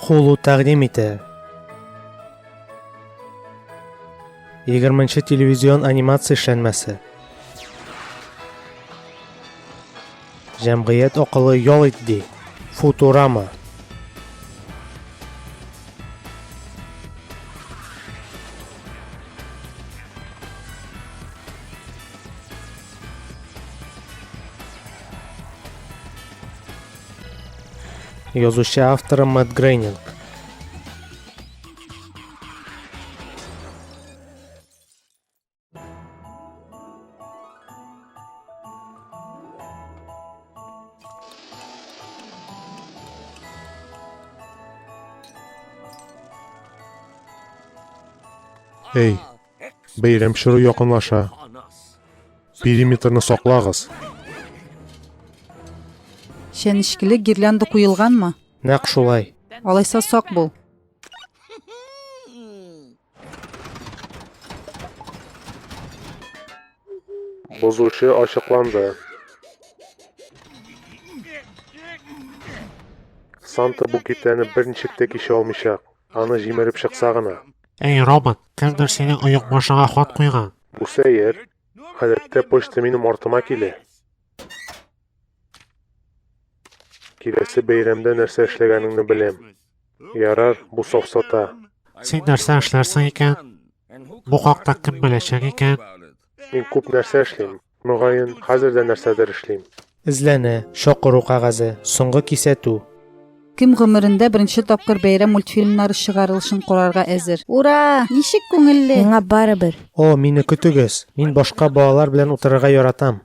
Hulu тәкъдим итә. 20 телевизион анимация эшләнмәсе. Җәмгыять акылы ял ит ди. Футурама. Язучы авторы Мэтт Грейнинг. Эй, бәйрәм чоры якынлаша. Периметрны саклагыз. Чәнечкеле гирлянда куелганмы? Нәкъ шулай. Алайса сак бул. Бозучы ачыкланды. Санта бу киртәне берничек тә кичә алмыйчак, аны җимереп чыкса гына. Эй, робот, кемдер синең оекбашыңа хат куйган. Бу сәер. Гадәттә почта минем артыма килә. Киләсе бәйрәмдә нәрсә эшләгәнеңне беләм. Ярар, бу сафсата. Син нәрсә эшләрсең икән? Бу хакта кем беләчәк икән? Мин күп нәрсә эшлим. Мөгаен, хәзер дә нәрсәдер эшлим. Эзләнә, чакыру кәгазе, соңгы кисәтү. Кем гомерендә беренче тапкыр бәйрәм мультфильмнары чыгарылышын карарга әзер? Ура! Ничек күңелле! Миңа барыбер. О, мине көтегез! Мин башка балалар белән утырырга яратам.